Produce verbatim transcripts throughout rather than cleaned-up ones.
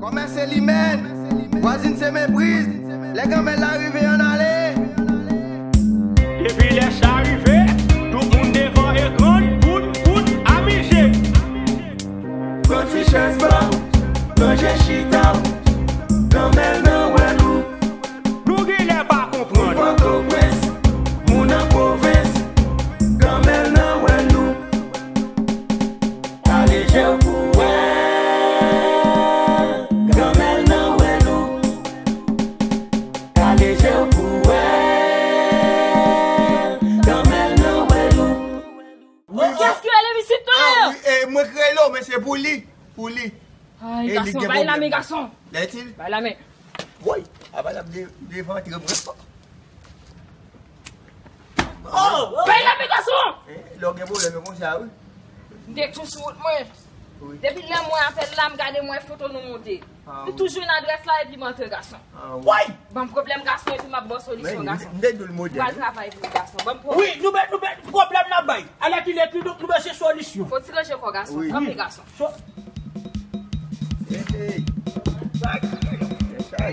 Kòmè se limèn, vwazin se mepriz. Lè granmèl la rive, ann ale. Depi lè sa rive, tout moun devan ekran, kout, kout, amize. Pran ti chèz ba w, ranje chita w. Granmèl nan wè nou. Nou genlè pa konprann. Pòtoprens, moun an pwovens. Granmèl nan wè nou. Kale je w pou w wè. Granmèl nan wè nou. Kale je w pou w wè. Granmèl nan wè nou. Kiyès ki rele m isit non? Ah, wi, e, mwen ki rele w, men se pou li. Pou li. Ay, gason, bay la men, gason. Bay la men. Woy, apa l ap de-, devantre mwen. Oh, bay la men, gason. Eh, lè w gen pwoblèm, e konsa, wi. M te tou sou wout mwen. Wi. Depi lè mwen apèl la, m gade mwen foto nou monte. Ah, m wi. Toujou nan adrès la epi m antre, gason. Ah, wi. Woy! Ban m pwoblèm, gason, epi m ap ba w solisyon, gason. M te di w l modèl. M pral travay pou ou, gason. Ban m pwoblèm. Wi, nou mèt, nou mèt pwoblèm n ap bay. Alèkile, nou, nou bezwen solisyon. Fò w ti ranje kò, gason. Wi. Kanpe, gason. So- Hey, hey. Sa, sa, sa.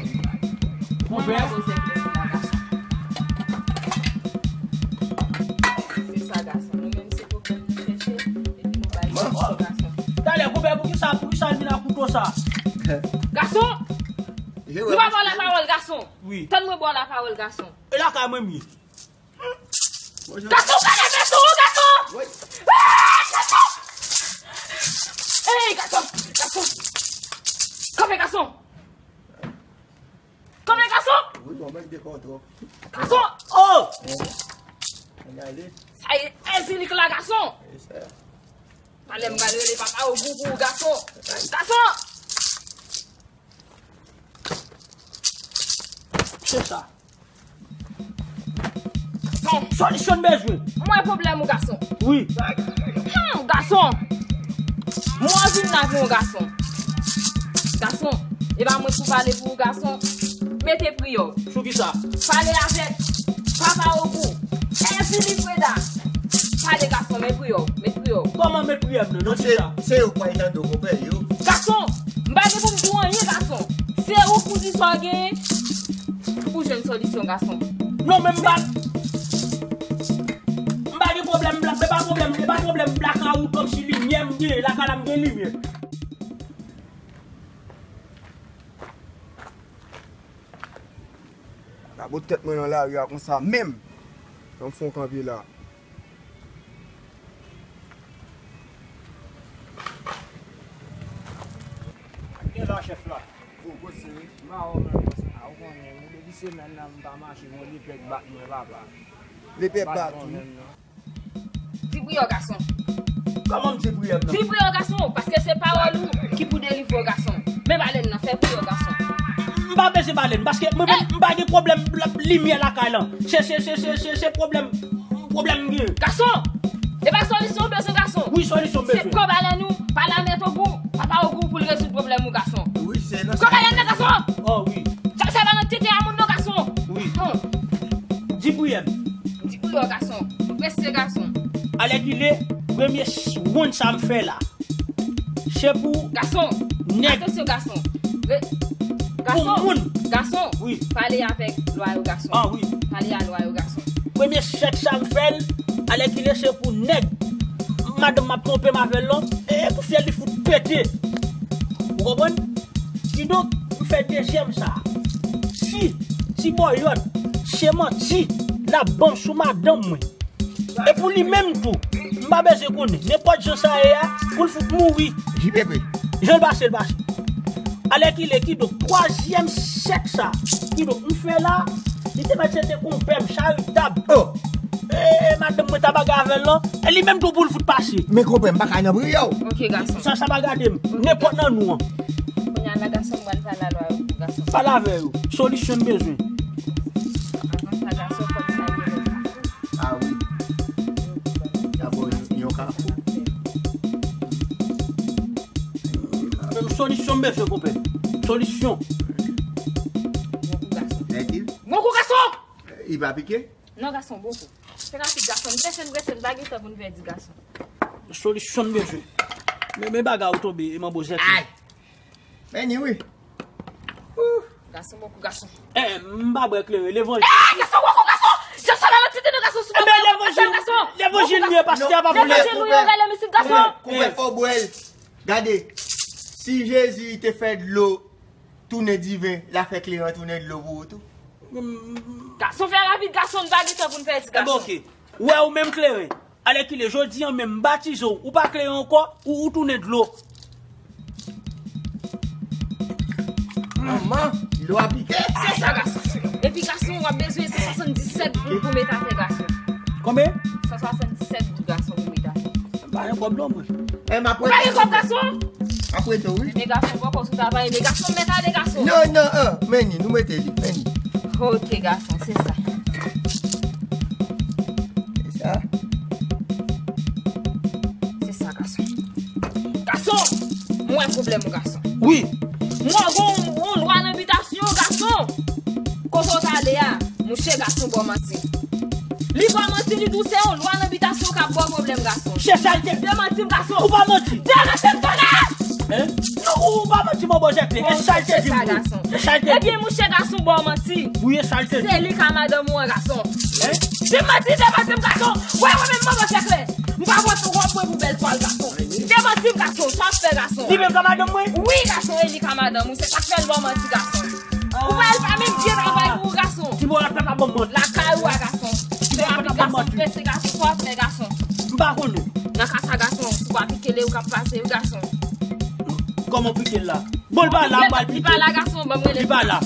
Mwen, mwen, mwen, se sa, gason. Nou menm, se pwoblèm nou chèche, epi nou bay solisyon, gason. Talè, konpè, poukisa, poukisa l vin ak kouto sa? Gason! Nou pa ba w lapawòl, gason. Wi. Tann mwen ba w lapawòl, gason. E lakay mwen m ye. Gason, pa leve sou ou, gason! Woy. Hey, gason! Hey, gason! Gason! Kanpe, gason! Kanpe, gason! Wi, bon, mwen dekò twòp. Gason! Oh! Ann ale. Sa e ezilik la, gason! E sa. Talè m pral rele papa Ogou pou ou, gason! Gason! Se sa. Gason. Solisyon m bezwen. Mwen pwoblèm ou, gason. Wi. Hmm, gason. Mwen vin la pou ou, gason. Gason, e pa mwen pou pale pou ou, gason. Mete priyè w. Sou ki sa? Pale avèk papa Ogou. Epi li Freda. Pale, gason, met priyè w. Met priyè w. Kòman met priyè m nan? Non, se, se yo k pral tande w, konpè, yo. Gason, m pa gen pou m di w anyen, gason. Se ou pou di sa w genyen pou jwenn solisyon, gason. Non, men m pa, m pa gen pwoblèm blak, men pa pwoblèm, men pa pwoblèm blakawout kòmsi limyè m genyen, lakay la m gen limyè. Rabot tèt mwen nan lari a konsa menm. An m fon kanpe la. Gen la chèf la. Ou kote se? M pa wè w menm. A, ou konnen, wi, depi semèn nan m pa mache, yon lepè k bat mwen, papa. Lepè bat ou? Di priyè w, gason. Kòman m di priyè m nan? Di priyè w, gason, paske se pawòl ou ki pou delivre w, gason. Men balèn nan, fè priyè w, gason. M pa bezwen balèn, paske mwen menm, m pa gen pwoblèm l-, limyè lakay lan. Se, se, se, se, se, se pwoblèm, pwoblèm m gen. Gason! E pa solisyon w bezwen, gason. Wi, solisyon m bezwen. Se kò balèn ou, pale a mèt Ogou, papa Ogou pou l rezoud pwoblèm ou, gason. Wi, se nan. Kò balèn nan, gason! Oh, wi. Sa, sa pa nan tete a moun, non, gason. Wi. Hum. Di priyè m. Di priyè w, gason. M prese, gason. Alèkile, premye s-, wonn sa m fè la. Se pou gason. Nèg. Atansyon, gason. Re-, pou gason, moun. Gason. Wi. Pale avèk lwa yo, gason. Ah, wi. Pale a lwa yo, gason. Premye chèk sa m fè l, alèkile se pou nèg. Madanm m ap twonpe m avè l, non. E pou fyèl li fout pete. Ou konprann? Kidonk, m fè dezyèm sa. Si Ti Bòyòt se manti l ap ban m sou madanm mwen, e pou li menm tou, m pa bezwen konnen. Nenpòt jan sa ye a, pou l fout mouri. J P P. Jan l pase, l pase. Alèkile, kidonk, twazyèm chèk sa, kidonk, m fè la, li te mèt se te konpè m, charitab. Oh. E, e, madanm mwen ta bagay avè l, non? E li menm tou pou l fout pase. Men konpè m pa ka nan priyè w. Ok, gason. Sa, sa pa gade m. Ok, nenpòt nan nou an. Kounye a la, gason, m pral pale a lwa yo pou gason. Pale avè yo. Solisyon m bezwen. Avan sa, gason, fò m salye lòt. Ah wi. Dabò, yon, yon kafou. Solisyon m bezwen, konpè. Solisyon. Bon kou, gason. Nèg li? Bon kou, gason! Li pa pike? Non, gason, bon kou. Fè rapid, gason. M prese, m prese, m pa gen tan pou n pèdi, gason. Solisyon m bezwen. Men, men bagay ou tonbe, e manbo zèk. Ay! Meni wi. Gason, bòkò gason. Eh, m pa bwè kleren, levanjil. Eh, gason, bòkò gason! Jan sa la, tete nan gason, sou bòkò gason, gason. Levanjil, levanjil, pastè a pa vle. Levanjil, ou yo rele misil gason. Konpè, fò w bwè l. Gade, si Jezi te fè dlo tounen diven, l a fè kleren tounen dlo pou ou tou. Gason, fè rapid, gason, n pa gen tan pou n pèdi, gason. Ebyen, oke. Ou wè, ou menm kleren. Alèkile, jodi a menm, m batize w, ou pa kleren ankò, ou, ou tounen dlo. Manman, dlo a pike. Se sa, gason. Epi, gason, w ap bezwen san swasanndisèt goud pou met atè, gason. Konbyen? San swasanndisèt goud, gason, pou met atè. M pa gen kòb non, mwen. Eh, m ap prete. Ou pa gen kòb, gason? M ap prete w, wi. Men gason, poko sou travay, men gason, met ale, gason. Non, non, an, men ni, nou mete li, men ni. Oke, gason, se sa. Se sa. Se sa, gason. Gason! M wè pwoblèm ou, gason. Wi. M wè gon, gon lwa nan bitasyon, gason. Kote w t ale a, mouche, gason ba w manti. Li ba w manti, li di w se yon lwa nan bitasyon k ap ba w pwoblèm, gason. Chè chalte. Demanti m, gason. Ou pa manti. Demanti m, tonnè! Hein? Non, ou pa manti, manbo Jacqueline. E chalte di m. Se sa, gason. E chalte di m. Ebyen, mouche, gason ba w manti. Wi, e chalte di m. Se li ka madanm ou an, gason. Hein? Demanti, demanti m, gason. Wè, wè, menm manbo Jacqueline. M pa pran tou wòb mwen pou bèl twal, gason. Demanti m, gason. Sa w ap fè, gason? Li menm ka madanm mwen? Wi, gason, e li ka madanm ou. Se sa k fè l ba w manti, gason. Ou pa al pa menm byen travay pou ou, gason. Ti bò la pèp ap ban m manti. Lakay ou a, gason. Fè rapid, gason, prese, gason, sa w ap fè, gason. M pa konnen. Nan ka sa, gason, si w pa pike l, e ou k ap pase, wi, gason. Kòman pike l la? Bon, l pa la, m pral pike. Li pa la, gason, ban m rele. Li pa la.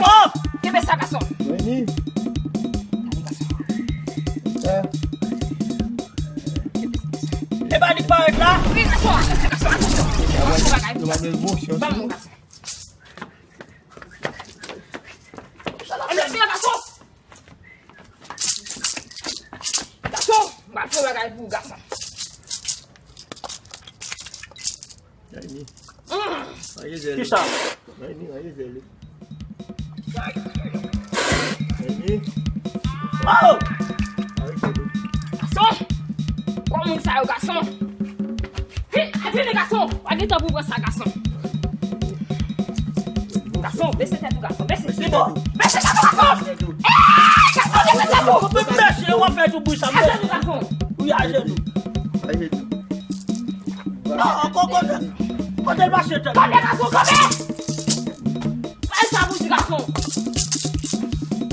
Oh! Kenbe sa, gason. Vini. E pa li k parèt la? Wi, gason, atansyon, gason, atansyon. Atansyon, bagay pou gason. Ban m, gason. Sa la fè, gason. Gason, m ap fè bagay pou ou, gason. Ay, ni. Mm. Ay, jèl. Kisa? Ay, ni, ay, jèl. Ay, ni. Oh! Ay, jèl. Gason! Kwa moun sa yo, gason? Vin, vini, gason! Pa gen tan pou pran sa, gason. Gason, bese tèt ou, gason, bese. Bese tèt ou. Bese tèt ou, gason! Ey, gason, bese tèt ou! Ou bese, w ap fè tout bri sa, bese. Ajenou, gason. Wi, ajenou. Ajenou. Non, ko-, kote, kote l pase tèt? Kanpe, gason, kanpe! Bay sa pou di, gason.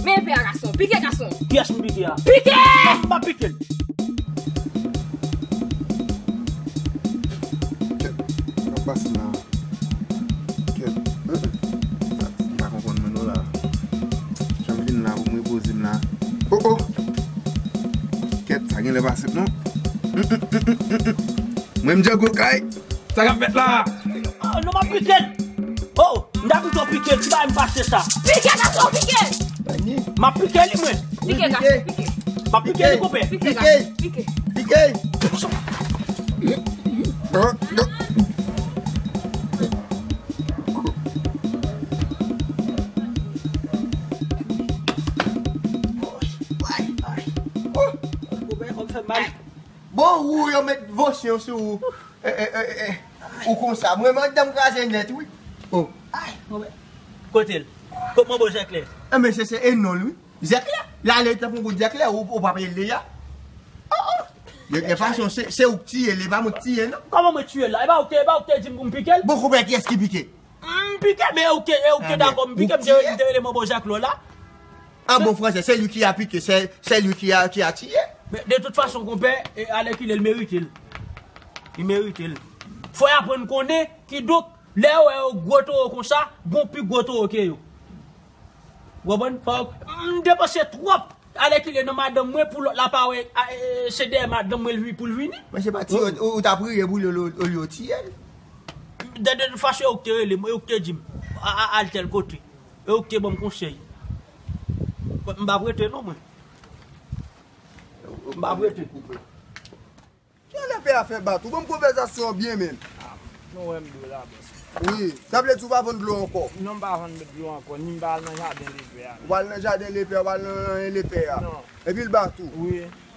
Men epè a, gason. Pike, gason. Kiyès m pike a? Pike! M ap pike l. Kèt, m ap pase la. Kèt, m pa konprann mwen non la. Jan m vin la pou m repoze m la. Oh, oh! Kèt, sa genlè pa senp non. Mwen m Django kay. Sa k ap fèt la? Oh, non, m ap pike l. Oh, m ta pito pike l, ti bagay m pase sa. Pike, gason, pike! M ap pike li, mwen. Pike, gason, pike. M ap pike li, konpè. Pike, gason, pike. Pike. Bon, ou yo met vosyon sou ou. Eh, eh, eh, eh, ou konsa. Mwen, madanm kraze nèt, wi. Oh. Ay, mwen. Kote l? Kot manbo Zèklè? Eh, men se, se e non l, wi. Zèklè. L ale tankou bout Zèklè, ou, ou pa peye l deja. Oh, oh. De, de fason, se, se ou k tiye l, e pa mwen k tiye l, non. Kòman mwen tiye l la? E pa ou k te, e pa ou k te di m pou m pike l? Bon, konpè, kiyès ki pike? M pike, men e ou k te, e ou k te dakò m pike, m te, m te rele manbo Zèklè la. An bon fransè, c'est lui qui a piqué, c'est, c'est lui qui a, qui a tiré. Men, de tout fason, konpè, e, alèkile, l merite l. Li merite l. Fò y aprann konnen, kidonk, lè yo wè yo gwo towo konsa, gon pi gwo towo ke yo. Ou konprann? Fò m depanse twòp, alèkile, nan madanm mwen pou lòt la pa wè, a, e, se dèyè madanm mwen l vi-, pou l vini. Men se pa ti, ou, ou ta priye pou li olye w tiye l. De, de tout fason, e ou k te rele m, e ou k te di m, a, a, al tèl kote. E ou k te ban m konsèy. M p ap rete non, mwen. M p ap rete. Jan lepè a fè bat ou? Ban m konvèsasyon an byen, menm. Nou wè m dlo la, bòs. Wi. Sa vle di ou pa vann dlo ankò? Non, m pa vann dlo ankò. Ni m pa al nan jaden lepè a. Ou pa al nan jaden lepè a, ou pa al nan, nan lepè a. Non. Epi l bat ou? Wi.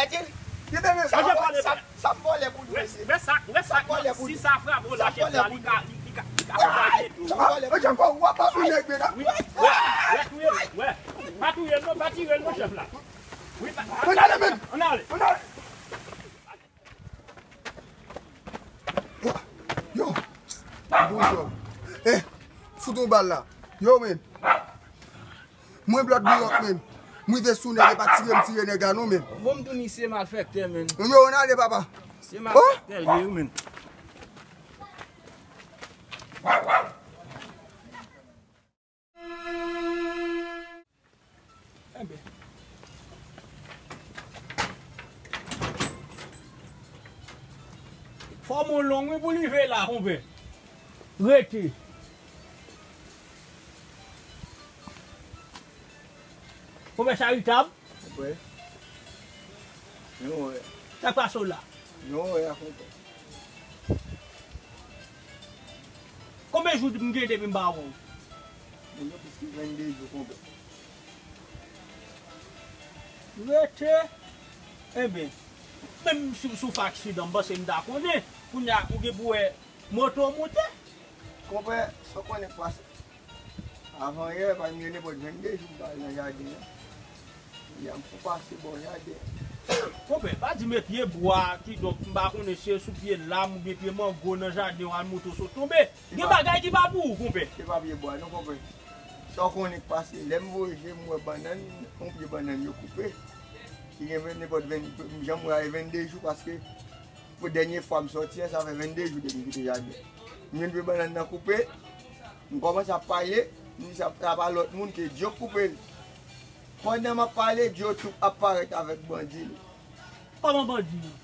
Pèdi l. Kite mesye. Sa m vòlè pou li, mesye. Wè sa, wè sa, si sa frape w la, chèf la, li ka, li, li ka, li ka fè sa. Sa m vòlè pou li. Jan kò w ap ap nèg, medam. Wi, wè, wè, touye l, wè. Pa touye l non, pa tire l non, chèf la. Wi, pa, pa. Ann ale, men. Ann ale. Ann ale. Yo. Bon jòb. Eh, fout yon bal la. Yo, men. Mwen blòd Nouyòk, men. Mwen rive sou nèg, e pa tire m tire nèg la non, men. Bon, m tou ni se malfèktè, men. Yo, ann ale, papa. Se malfèktè l ye, wi, men. Enben. Fò mwen long, wi, pou live la, konpè. Rete. Konpè Charitab. Konpè. Yon wè. Sa k pase w la? Yon wè a, konpè. Konbyen jou m gen depi m pa wè w? Yo plis ke vennde jou, konpè. Rete. Enben, menm si, si w fè aksidan, m panse m ta konnen. Kounye a, ou gen pou wè moto w moute. Konpè, sa w konnen k pase. Avan yè, pa m gen nenpòt vennde jou m pa al nan jaden an. Yè m fou pase bò jaden an. Konpè, pa di m e pye bwa, kidonk m pa konnen si e sou pye lam oubyen pye mango nan jaden w al moute w sot tonbe. Gen bagay ki pa pou ou, konpè. Se pa pye bwa non, konpè. Sa w konnen k pase, lè m voye je m wè bannann, yon pye bannann yo koupe. Ki gen ven, nenpòt ven, jan m wè a, e vennde jou, paske pou dènye fwa m sòti an, sa fè vennde jou depi m kite jaden. M jwenn pye bannann nan koupe, m kòmanse ap pale, m di sa, sa pa lòt moun ke Djo k koupe l. Pandan m ap pale, Djo tou ap parèt avèk bandi l. Kòman bandi l?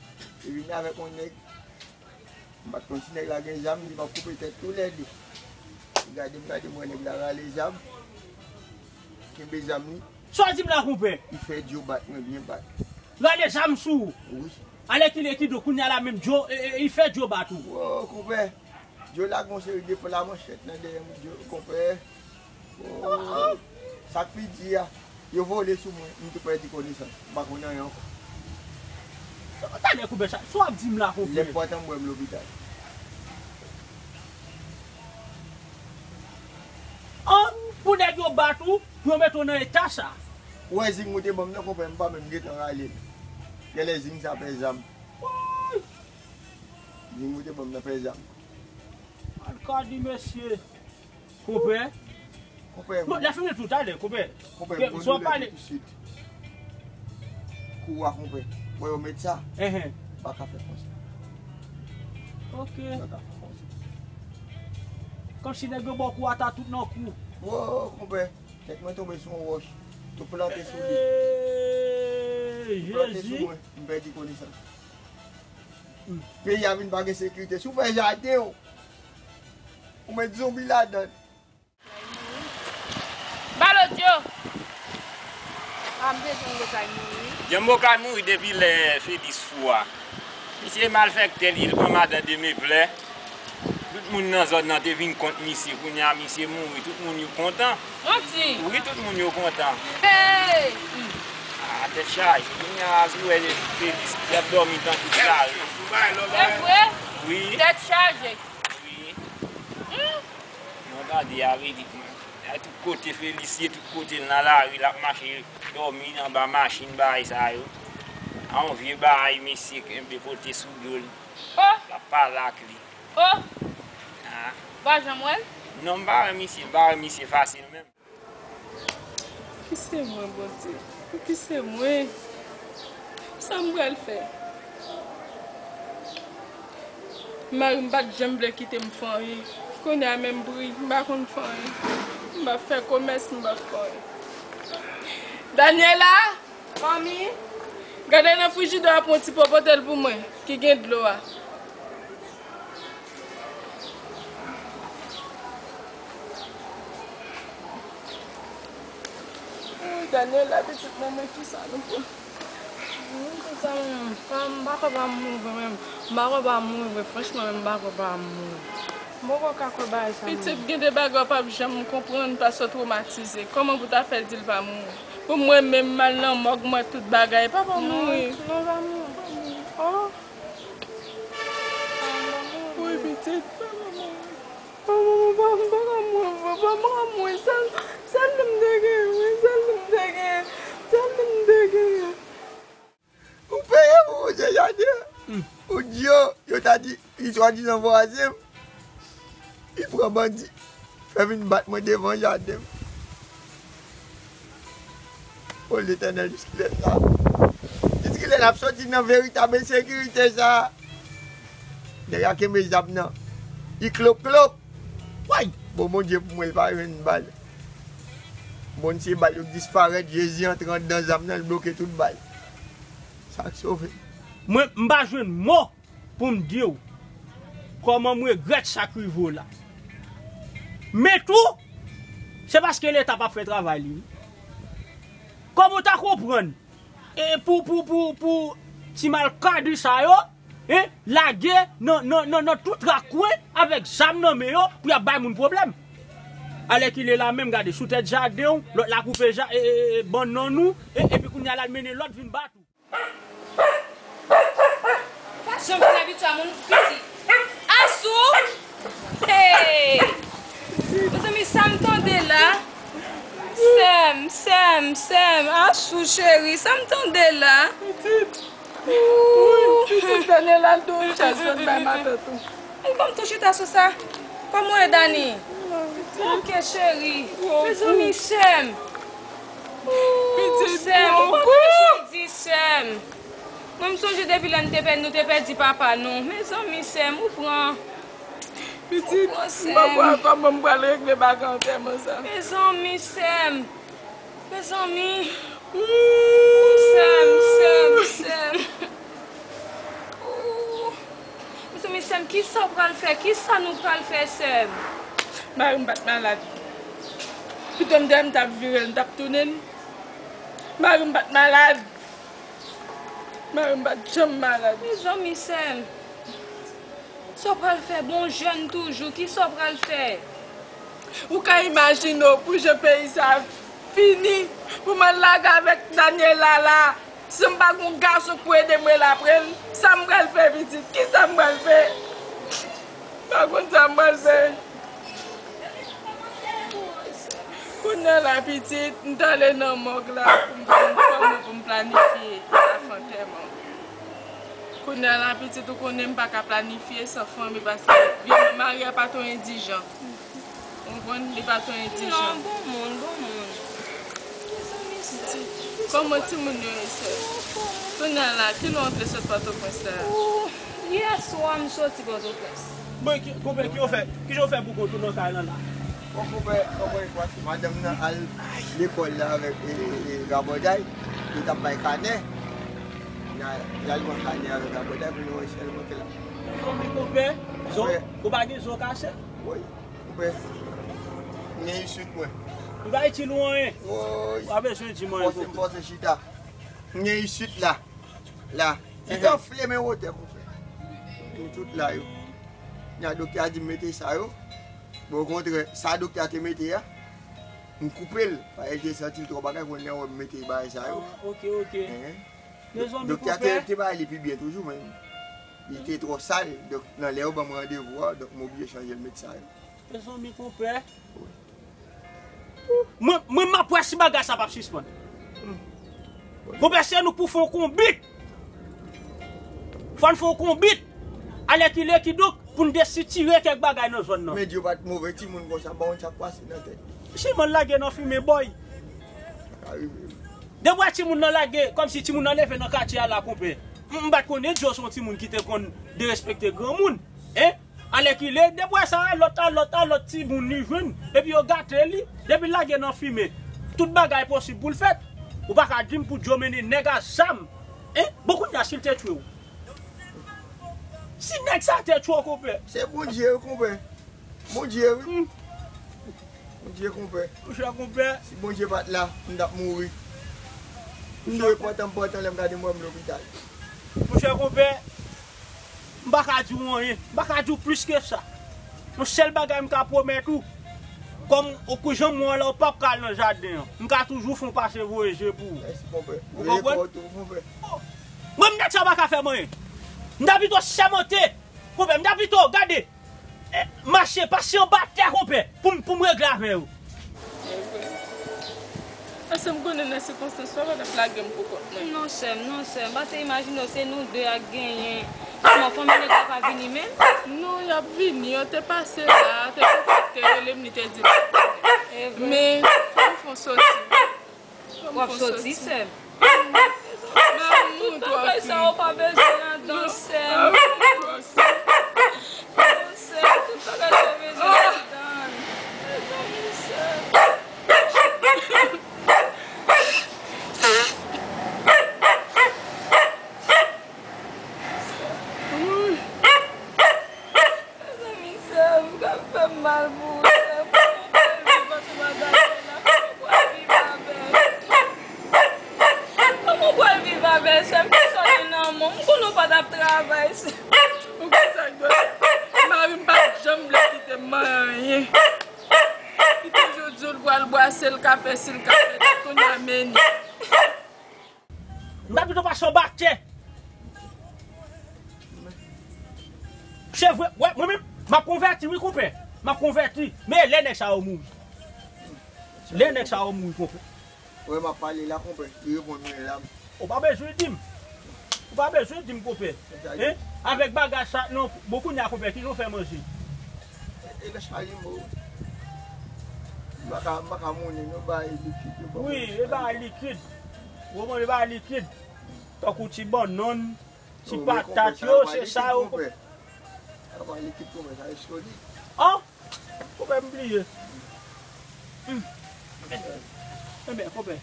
Li vini avèk yon nèg. M pa t konn si nèg la gen zam, li pa koupe tèt toulède. Li gade m, gade m wè nèg la rale zam. Kenbe zam li. Sa w di m la, konpè? Li fè Djo bat mwen byen bat. Rale zam sou ou? Wi. Alèkile, kidonk, kounye a la menm Djo, e, e, li fè Djo bat ou? Wo, konpè. Djo lage yon seri de fò la manchèt nan dèyè m, Djo, konpè. Oh, sa k pi di a, yo vole sou mwen, m tou pèdi konesans. M pa konn anyen ankò. Talè konpè sa, sa w ap di m la konpè? Lè m pran tan m bwè m lopital. An, pou nèg yo bat ou, pou yo mete w nan eta sa. Ou wè zing ou te ban m nan konpè, m pa menm gentan rale l. Genlè zing sa pè zam. Woy! Zing ou te ban m nan pè zam. Al ka di mesye. Konpè. Konpè, bon, lè fini tou talè, konpè. Konpè, m gon doulè tou, tousuit. Kou a, konpè. Mwen yo met sa. Enhen. M pa ka fè konsa. Ok. M pa ka fè konsa. Kòmsi nèg yo ba w kou a ta tout nan kou. Wo, konpè. Tèt mwen tonbe sou yon wòch. Tou plante sou li. Ey, Jezi. Tou plante sou mwen. M pèdi konesans. Peyi a vin pa gen sekirite. Si w fè jaden w, ou met zonbi ladan l. Balo Djo. A, m te di Django kay mouri. Django kay mouri depi lè Felix fou a. Misye malfektè li, li pran madan de meplè. Tout moun nan zòn nan te vin kont misye. Kounye a misye mouri, tout moun yo kontan. Manti. Wi, tout moun yo kontan. Hey! A, tèt chaje. Kounye a, si w wè Felix, li ap dòmi tankou lari. Se vre? Wi. Tèt chaje. Wi. Hmm. Non, tande, a vre di, a tout kote Felix ye, tout kote l nan lari, l ap mache, dòmi anba machin, bagay sa yo. A yon vye bagay, mesye kenbe pote sou do l. Oh! L ap pale ak li. Oh! Ah. Ou pa janm wè l? Non, m pa wè misye, m pa wè misye fasil menm. Poukise mwen, Bondye? Poukise mwen? Sa m pral fè? Mari m pa t janm vle kite m fè anyen. Kounye a menm bri, m pa konn fè anyen. M pa fè komès, m pa fè anyen. Daniela! Manmi, gade nan frijidè a, pran ti po pote l pou mwen, ki gen dlo a. Daniela, pitit mwen, men kisa nou pou. Mwen kontan, mwen, m pa kwè pa m mouri vre, men m pa kwè pa m mouri vre, franchman, men m pa kwè pa m mouri. M poko ka kwè bagay sa, mwen. Pitit, gen de bagay w p ap janm konprann paske w twomatize. Kòman pou ta fè di l pa mouri? Pou mwen menm, m al nan mòg, m wè tout bagay. Papa mouri. Non, non, pa mouri. Oh. Wi, pitit, papa mouri. Papa, papa, papa mouri, papa, papa mouri. Sèl, sèl li m te genyen, wi, sèl li m te genyen. Sèl li m te genyen. Ou peye pou ou se jaden. Hmm. Ou di yo, yo ta di, li swadizan vwazen m. Li pran bandi. Fè vin bat mwen devan jaden m. O Letènèl, jiskilè n la? Jiskilè n ap soti nan veritab ensekirite sa a? Nèg la kenbe zam nan. Li klop klop. Way! Bon, Bondye pou mwen, li pa jwenn bal. Bon, se bal yo disparèt, Jezi antre anndan zam nan, li bloke tout bal. Sa k sove. Mwen, m pa jwenn mo pou m di w kòman m regrèt sa k rive w la. Men tou, se paske Leta p ap fè travay li, wi. Kòman w ta konprann, e, pou, pou, pou, pou ti malkadi sa yo, e, lage nan, nan, nan, nan tout rakwen avèk zam nan men yo pou y ap bay moun pwoblèm? Alèkile la menm, gade, sou tèt jaden w, lòt la koupe ja, e, e, e, bannann ou, e, epi kounye a l al mennen lòt vin bat ou. Ou pa janm vin abitye a moun piti. Asou! Hey! Mezanmi, sa m tande la? Sè m, sè m, sè m. Asou, cheri, sa m tande la? Pitit. Wi, pitit, Daniela, l tou yon chèz sot bay matant ou. Kòm tou chita sou sa? Kòman w ye, Dani? Ok, cheri. Mezanmi, sè m. Pitit, sè m, ou pa bezwen di sè m. Mwen, m sonje depi lè n te pè-, nou te pèdi papa nou. Mezanmi, sè m, ou pran. Pitit, m poko wè kòman m pral regle bagay antèman sa. Mezanmi, sè m. Mezanmi. Sè m, sè m, sè m. Ooh. Mezanmi, sè m, kisa w pral fè? Kisa nou pral fè, sè m? Mari m pa t malad. Pito m te, m t ap vire l, m t ap tounen l. Mari m pa t malad. Mari m pa t janm malad. Mezanmi, sè m. Sa w pral fè? Bon, jèn toujou, kisa w pral fè? Ou ka imajine w pou jan peyi sa fini, pou m al lage avèk Daniela la, san m pa gon gason k pou ede m rele apre l, sa m pral fè, pitit? Kisa m pral fè? M pa konn sa m pral fè. Kounye a la, pitit, m t ale nan mòg la pou m jwenn fanmi pou m planifye afè antèman. Kounye a la, pitit, ou konnen m pa ka planifye san fanmi, paske vye mari a pa twò endijan. Ou konprann? Li pa twò endijan. Non, bon moun, bon moun. Mezanmi, sè. Kòman timoun yo ye, sè? Kounye a la, kilè w antre sot Pòtoprens la? Ou, yè swa m soti Pòtoprens. Bon, ki, konpè, ki yo fè? Ki jan w fè pou kont ou nan kay lan la? Bon, konpè, konpè, paske madanm nan al lekòl la avèk, e, e, e, rabòday, li t ap bay kanè. L al, l al pran kanè avèk rabòday pou nou wè si l monte la. Konpè, konpè, zo, konpè, ou pa gen zo kase? Wi, konpè. M gen isit mwen. Li pa itil ou anyen. Woy. Ou pa bezwen di m anyen, konpè. Fòse m fòse chita. M gen isit la. La. Li t anfle men wotè, konpè. Li tout la yo. Nya doktè a di m mete sa yo. Bon, okontrè, sa doktè a te mete a, m koupe l. Paske l te santi l twò bagay, kounye a wè m mete bagay sa yo. Ah, ok, ok. Enhen. Mezanmi, doktè a te, konpè, te bay li pi byen toujou, men li te twò sal. Donk, nan lè yo ban m randevou a, donk, m oblije chanje l met sa yo. Mezanmi, konpè. Wi. Mwen, mwen, m ap wè si bagay sa p ap sispann. Konpè, se nou k pou fè yon konbit. Fò n fè yon konbit. Alèkile, kidonk, pou n desitire kèk bagay nan zòn nan. Men yo pa t move timoun konsa, m pa konn sa k pase nan tèt. Siman l lage nan fimen, bòy. Sa ka rive wi. Depi w wè timoun nan lage, kòmsi timoun nan leve nan katye a la, konpè. M, m pa t konnen Djo se yon timoun ki te konn derespekte granmoun. Hein? Alèkile, depi w wè sa, lòt a, lòt a, lòt timoun li jwenn, epi yo gate li, depi l lage nan fimen, tout bagay posib pou l fèt. Ou pa ka di m pou Djo mennen nèg a zam. Hein? Bon, kounye a, si l te tchwe w? Si nèg sa te tchwe w, konpè. Se Bondye wi, konpè. Bondye wi. Hmm. Bondye, konpè. Monchè, konpè. Si Bondye pa t la, m t ap mouri. M dwe pantan m pantan lè m gade m wè m lopital. Monchè, konpè, m pa ka di w anyen. M pa ka di w plis ke sa. Yon sèl bagay m ka pwomèt ou, kòm ou kou jan m wè w la, ou p ap ka al nan jaden an. M ka toujou fè yon pase voye je pou ou. Mèsi, konpè. Ou konprann? Mwen, m nèg sa pa ka fè m anyen. M ta pito sèmante. Konpè, m ta pito, gade, eh, mache, pase anba tè, konpè, pou m, pou m regle avè yo. Paske m konnen nan sikonstans sa, w pa t ap lage m pou kont mwen. Non, sè m, non, sè m. Pa te imajine w, se nou de ak genyen. Kòman fanmi nèg la pa vini menm? Non, y ap vini, yo te pase la, te gen fòk te rele m, li te di m. E vre. Men, fò m fè yon soti. W ap soti, sè m. Tout bagay sa ou pa bezwen ladan, sè m. Non, sè m, tout bagay sa ou bezwen ladan. Mezanmi, sè m. Mezanmi, sè m, k ap fè m mal pou ou, sè m. Kòman w pral viv ak madanm mwen la? Kòman w pral viv avè l? Kòman w pral viv avè l, sè m? Kisa w gen nan men w? M konnen w pa t ap travay, sè m. Ou konn sa k dwe? Mari m pa t janm vle kite m manyen anyen. Li te Sa se l ka fè, si l ka fè, dat kounye a men li. M ta pito pase anba tè. Se vre, wè, mwen menm, m ap konvèti, wi, konpè. M ap konvèti. Men lè nèg sa yo mouri. Lè nèg sa yo mouri, konpè. Wè, m ap pale la, konpè. Li reponn mwen la. Ou pa bezwen di m. Ou pa bezwen di m, konpè. Hein? Avèk bagay sa, non, bon, kounye a, konpè, ki jan w fè manje? E lè sa li mò. M pa ka, m pa ka mounen, non, bay likid yo. Wi, e bay likid. Ou konprann, e bay likid. Tankou ti bannann, ti patat yo, se sa yo. Apa likid konpè, sa e solid. An! Konpè, m bliye. Hmm. Enben, konpè.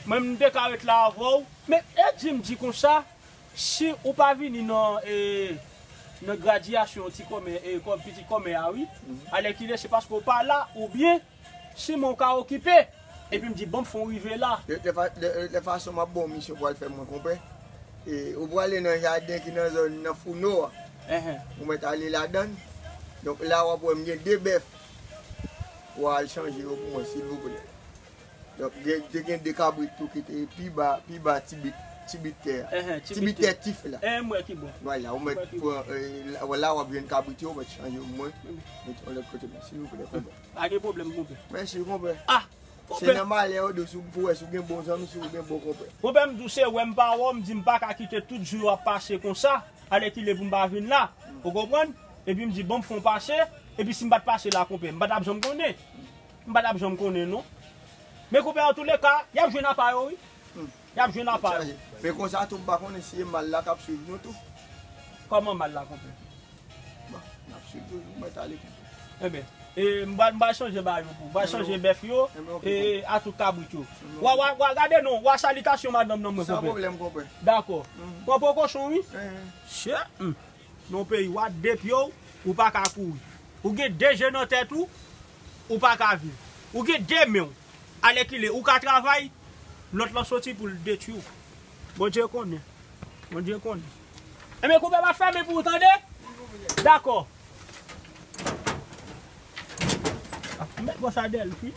Mwen, m te ka ret la avè w. Men, e di m di konsa, si ou pa vini nan, e, nan gradyasyon ti kòmè, e, kò-, pitit kòmè a, wi. Alèkile, se paske w pa la, oubyen, sinon w ka okipe. Epi m di, bon, m fon rive la. De, de fa-, de, de fason m ap ba w misyon pou al fè mwen, konpè. E, ou prale nan jaden ki nan zòn nan Founo a. Enhen. Ou mèt ale ladan l. Donk, la w ap wè m gen de bèf. Ou al chanje yo pou mwen, silvouplè. Donk, gen, te gen de kabrit tou ki te pi ba, pi ba ti bit, ti bit tè a. Enhen, ti bit tè tif la. Enhen, m wè ki bon. Vwala, ou mèt pran, e, la, la w ap jwenn kabrit yo, ou mèt chanje yo pou mwen. Mete yon lòt kote, men, silvouplè, konpè. Pa gen pwoblèm, konpè. Mèsi, konpè. Ah! Se nan malè yo di w, si w, pou wè si w gen bon zanmi, si w gen bon konpè. Konpè, m di w se wè m pa wè w, m di m pa ka kite tout jou yo ap pase konsa, alèkile pou m pa vin la. Ou konprann? Epi m di, bon, m fè w pase, epi si m pa t pase la, konpè, m pa t ap janm konnen. M pa t ap janm konnen, non. Men konpè, antouleka, y ap jwenn apa yo, wi. Hmm. Y ap jwenn apa yo. Men konsa tou, m pa konnen si e mal la k ap swiv nou tou. Kòman mal la, konpè? Bon, n ap swiv toujou, mèt ale konpè. Enben, e, m pral, m pral chanje ba yo pou, m pral chanje bèf yo, e, a tout kabrit yo. Wa, wa, wa, gade non, wa salitasyon madanm nan mwen, konpè. San pwoblèm, konpè. Dakò. Pran pwokochon, wi. Chè, hmm. Nan peyi, wa de pye w, ou pa ka kouri. Ou gen de je nan tèt ou, ou pa ka viv. Ou gen de men w, alèkile, ou ka travay, lòt lan soti pou l detwi w. Bondye konnen. Bondye konnen. Enben, konpè, m ap fèmen pou ou, tande? Dakò. Mèt bò sa dèyè l, wi.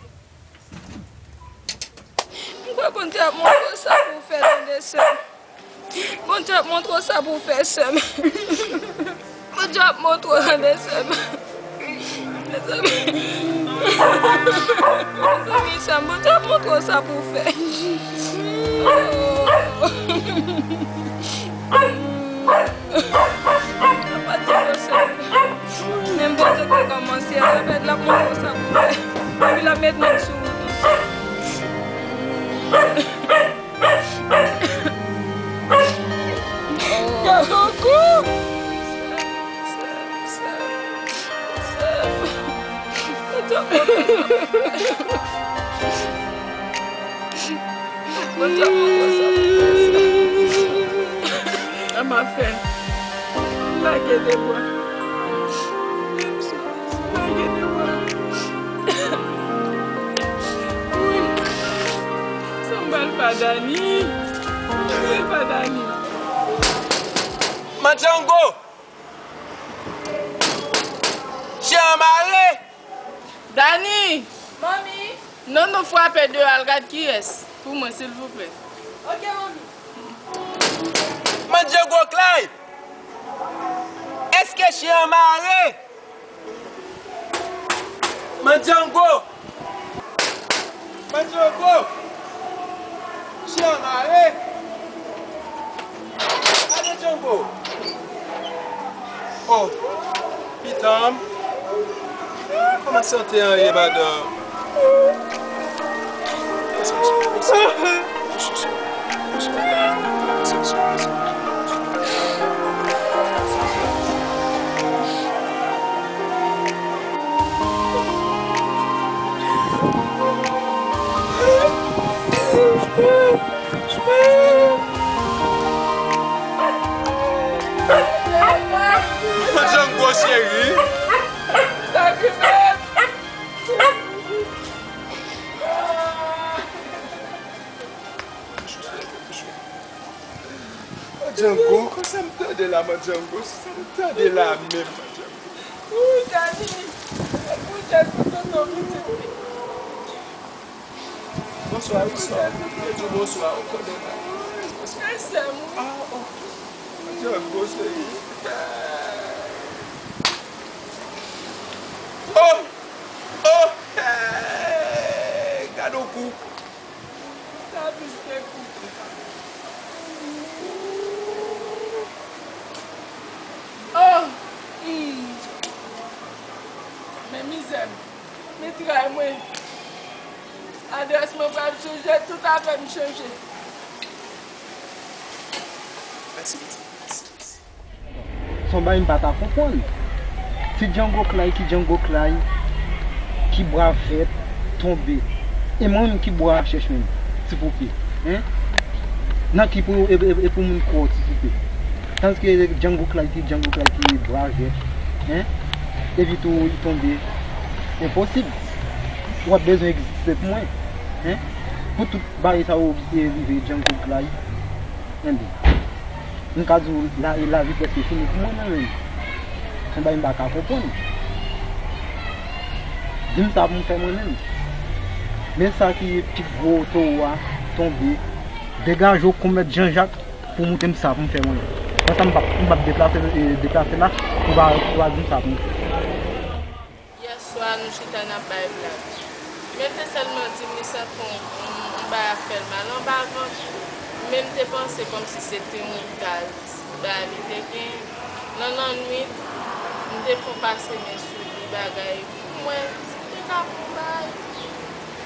M kwè Bondye ap montre w sa pou w fè, tande, sè m. Bondye ap montre w sa pou w fè, sè m. Bondye ap montre w, tande, sè m. Mezanmi. Mezanmi, sè m, Bondye ap montre w sa pou w fè. Apa di yo, sè m. Menm Bondye k te kòmanse a, sa fè l ap montre w sa pou w fè. Epi l ap met men l sou ou tou. Yo, sekou! Sa m ap fè? Lage de bra. Lage de bra. Wi. Sa m pral fè a Dani? Sa m pral fè a Dani? Mandjango! Chen an mare! Dani! Manmi! Non, non, frape de al gad kiyès. Pou mwen, silvouplè. Ok, manmi. Mandjango Clay! Èske chen an mare? Mandjango! Mandjango! Chen an mare! A Mandjango! Oh! Pitanm! Kòman sante an ye, madanm? Mandjango cheri. Mandjango, konsa m tande la, Mandjango, sa m tande la menm, Mandjango. Wi, Dani, se pou tèt pou tonton pitit li. Bonswa, wi, sè. Mwen di w bonswa, ou konnen la. Bonswa, sè m. Ah, oh. Django, cheri. Oh! Oh! Hey! Gade yon kou. Sa plis ke kou. Oh! Hmm. Men mizè m. Men tray mwen. Adrès mwen pral chanje, tout afè m chanje. Mèsi, mèsi, mèsi, mèsi. Se yon bagay m pa ka konprann. Ti Django Clay ki Django Clay, ki bwa vèt, tonbe. E mwen menm ki bwa chèch menm, ti poupe. Hein? Nan ki pou, e, e, e pou moun kwè w, ti poupe. Tandiske Django Clay ki Django Clay ki bwa vèt, hein? Epi tou, li tonbe. Enposib. W ap bezwen egziste pou mwen. Hein? Pou tout bagay sa yo rive Django Clay. Enben, m ka di w, la, lavi prèske fini pou mwen, mwen menm. Se yon bagay m pa ka konprann. Di m sa pou m fè mwen menm. Men sa ki pi gwo towo a tonbe. Degaje w kon mèt Janjak pou w montre m sa pou m fè mwen menm. Konsa m p ap, m p ap deplase, e, deplase la, pou w pa, pou w pa di m sa pou m fè. Yèswa, nou chita n ap bay blag. Men l te sèlman di m li santi yon, yon, yon bagay ap fè l mal anba vant. Men m te panse kòmsi se te yon gaz ba li te gen. Nan lannwit, m te fon pase men sou li, bagay, pou m wè si m te ka pran yon bagay.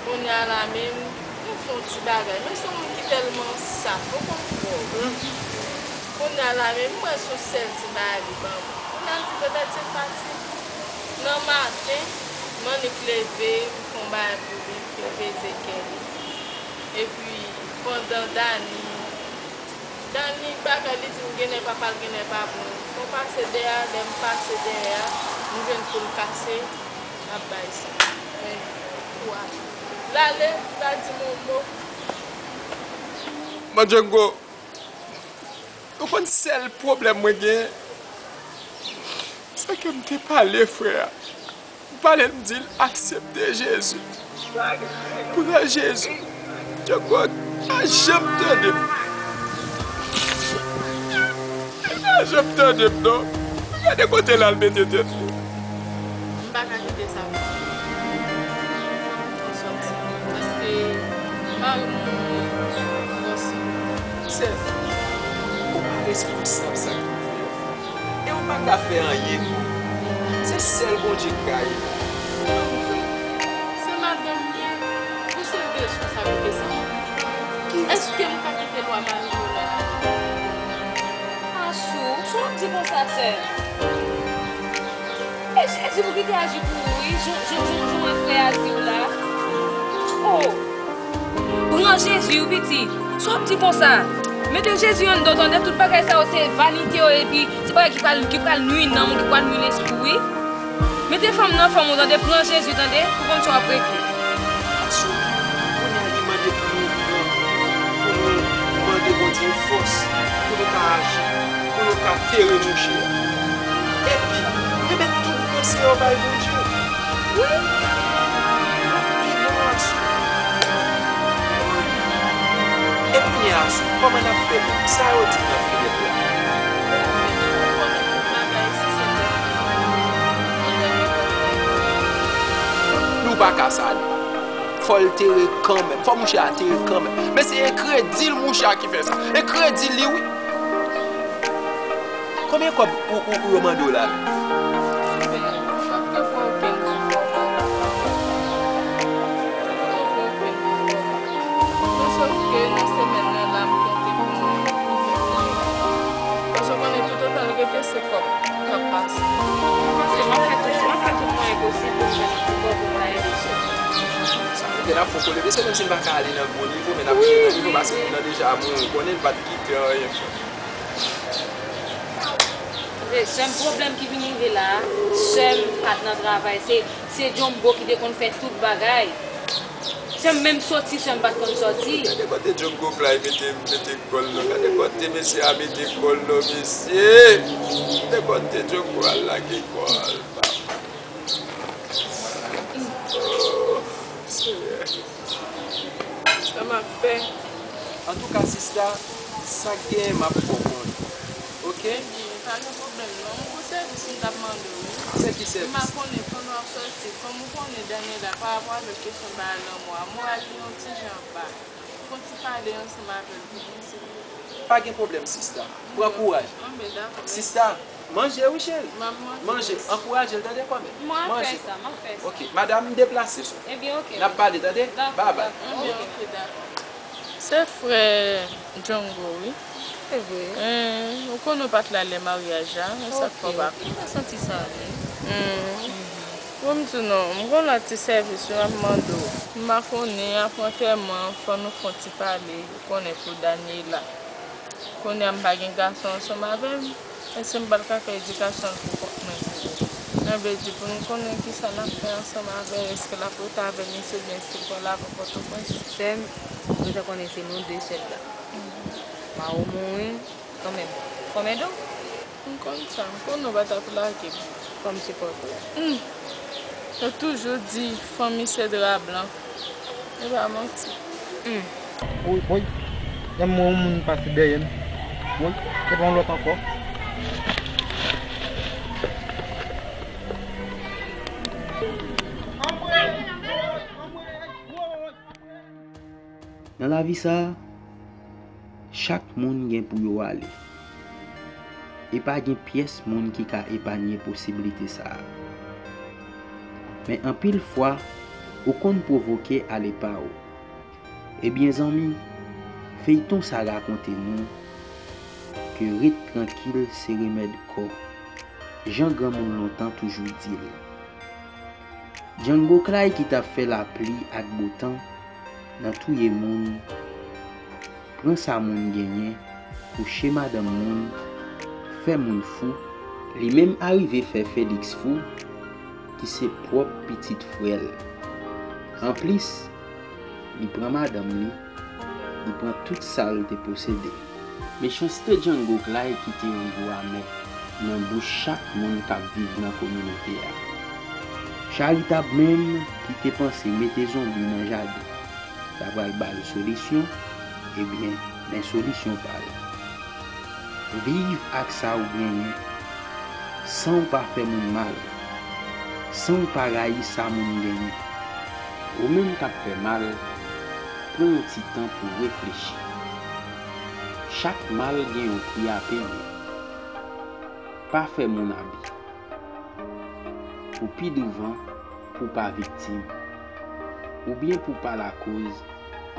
Kounye a la menm, nou fè yon ti bagay. Men se yon moun ki tèlman saf, ou konn fò. Kounye a la menm, m wè se yon sèl ti bagay li ban mwen. Kounye a m di petèt se fatig. Nan maten, m annik leve, m fè yon bagay pou li, pou l peze kè li. Epi, pandan Dani, Dani bagay li di m genlè pa pral, genlè pa bon. Fò m pase dèyè a, lè m pase dèyè a, m jwenn kou l kase, m ap bay sa. Men, kou a, l ale, li pa di m yon mo. Mandjango, ou konn sèl pwoblèm mwen genyen, se ke m te pale frè a. M pale l, m di l aksepte Jezi. Pran Jezi. Django pa janm tande m. Li pa janm tande m, non. Gade kote l al mete tèt li. M pa ka kite sa fè. Fò w sòti. Paske mari m mouri, fò w sòti. Sè, ou pa responsab sa ki rive yo. E ou pa ka fè anyen tou. Se sèl Bondye ki ka ede w. Se madanm li ye. Pou se responsabilite sa. Èske m ka kite lwa mari m yo la? Asou, sa w ap di konsa, sè? E Jezi pou kite aji pou ou, wi, jan, jan, jan, jan frè a di w la. Oh! Pran Jezi, wi, pitit. Sa w ap di konsa? Mete Jezi anndan w, tande, tout bagay sa yo se vanite yo, epi se bagay ki pral, ki pral nwi nanm ou, ki pral nwi lespri w, wi. Mete fanm nan fanm ou, tande, pran Jezi, tande, pou konn sa w ap regle. Asou, kounye a li mande pou nou pran, pou nou mande Bondye fòs, pou nou ka aji, pou nou ka tere mouche a. Epi, remèt tout dosye yo bay Bondye. Wi. L ap pi bon asou. E kounye a asou, kòman n ap fè menm? Sa yo di m nan finet la. Nou pa ka sale. Fò l tere kanmenm. Fò mouche a tere kanmenm. Men se enkredil mouche a ki fè sa. Enkredil li, wi. Konbyen kòb ou, ou, ou yo mande w la menm? Mwen pa ka fè okenn efò. Mwen pa ka fè okenn efò. Men sòf ke nan semèn nan la, m konte pou mwen, pou mwen fè kounye a. Paske w konnen toutotan l rete se kòb k ap pase. Mwen panse m ap fè tout, m ap fè tout mwayen posib pou m jwenn yon ti kòb pou m ta ede sè m. Sa kote n ap fè w kole, mesye, menm si n pa ka ale nan gwo nivo, men n ap rive nan nivo paske moun nan deja mouri, ou konnen l pa t kite anyen fè. Tande, sè m, pwoblèm ki vin rive la a, sè m pa t nan travay, se, se Djongo ki te konn fè tout bagay. Sè m menm soti, sè m pa t konn soti. Gade kote Djongo Clay mete, mete kò l non, gade kote mesye a mete kò l non, mesye. Gade kote Djongo al lage kò l, papa. Oh, Senyè. Sa m ap fè. Antouka, sista, sa k genyen, m ap fè w konnen. Oke? Ebyen, pa gen pwoblèm non. M gon sèvis m t ap mande w, wi. Se ki sèvis? M pa konnen, pandan w ap sòti, kòm ou konnen Daniela, pa rapò avèk kesyon bagay lanmou a, moral li yon ti jan ba. Fè yon ti pale ansanm avè l pou mwen, silvouplè. Pa gen pwoblèm, sista. Pran kouraj. Anben, dakò, mèsi. Sista, manje wi, cheri. M ap manje. Manje, ankouraje l, tande, kòmè. Mwen ap fè sa, m ap fè sa. Oke, madanm, m deplase sou. Ebyen, oke. N ap pale, tande? Dakò, bye bye. Dakò, anben, oke, dakò. Se frè Django, wi. Se vre? Ou konnen w pa t la lè maryaj la, men sa k fè w pa. Oke, oke, mwen santi sa vre. Bon, m di w non, m gon lòt ti sèvis wi m ap mande w. M pa konnen, apre antèman, fò nou fè yon ti pale, ou konnen, pou Daniela. Kounye a m pa gen gason ansanm avè m, èske m pral ka fè edikasyon l pou kont mwen? Sa vle di pou nou konnen kisa n ap fè ansanm avè l, èske l ap rete avè misye oubyen èske l pral avè Pòtoprens? Sè m, ou bezwen konnen se nou de sèl la. Mari w mouri kanmenm. Kòmèdo? M konn sa, m konnen w pa t ap lage m. Fò m sipòte w. Hmm. Yo toujou di, fanmi se dra blan. E pa manti. Hmm. Woy, woy. Janm wè yon moun pase dèyè m. Woy, se pa yon lòt ankò. Nan lavi sa a, chak moun gen pou yo ale. E pa gen pyès moun ki ka epanye posiblite sa a. Men anpil fwa, ou konn pwovoke ale pa w. Ebyen zanmi, feyton sa rakonte nou ke ret trankil se remèd kò, jan granmoun lontan toujou di l. Django Clay ki t ap fè lapli ak botan nan touye moun, pran sa moun genyen, kouche madanm moun, fè moun fou. Li menm arive fè Félix fou, ki se pwòp pitit frè l. Anplis, li pran madanm li, li pran tout sa l te posede. Mechanste Django Clay kite yon gou amè nan bouch chak moun k ap viv nan kominote a. Charitab menm ki te panse mete zonbi nan jaden, ta pral ba l solisyon, ebyen, men solisyon pa l. Viv ak sa w genyen, san w pa fè moun mal, san w pa rayi sa moun genyen. Ou menm k ap fè mal, pran yon ti tan pou w reflechi. Chak mal gen yon pri a peye. Pa fè moun abi. Pou pi douvan, pou w pa viktim, oubyen pou w pa lakoz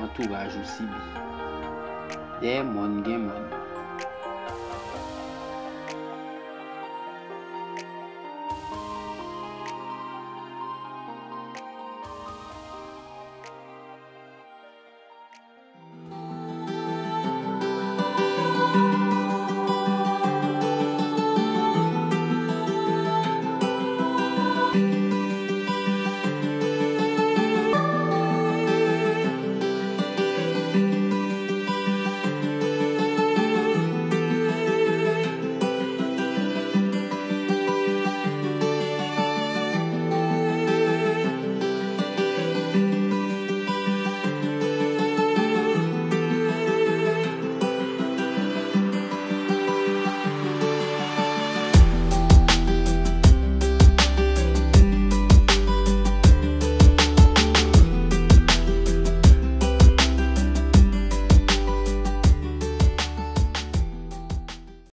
antouraj ou sibi. Dèyè mòn gen mòn.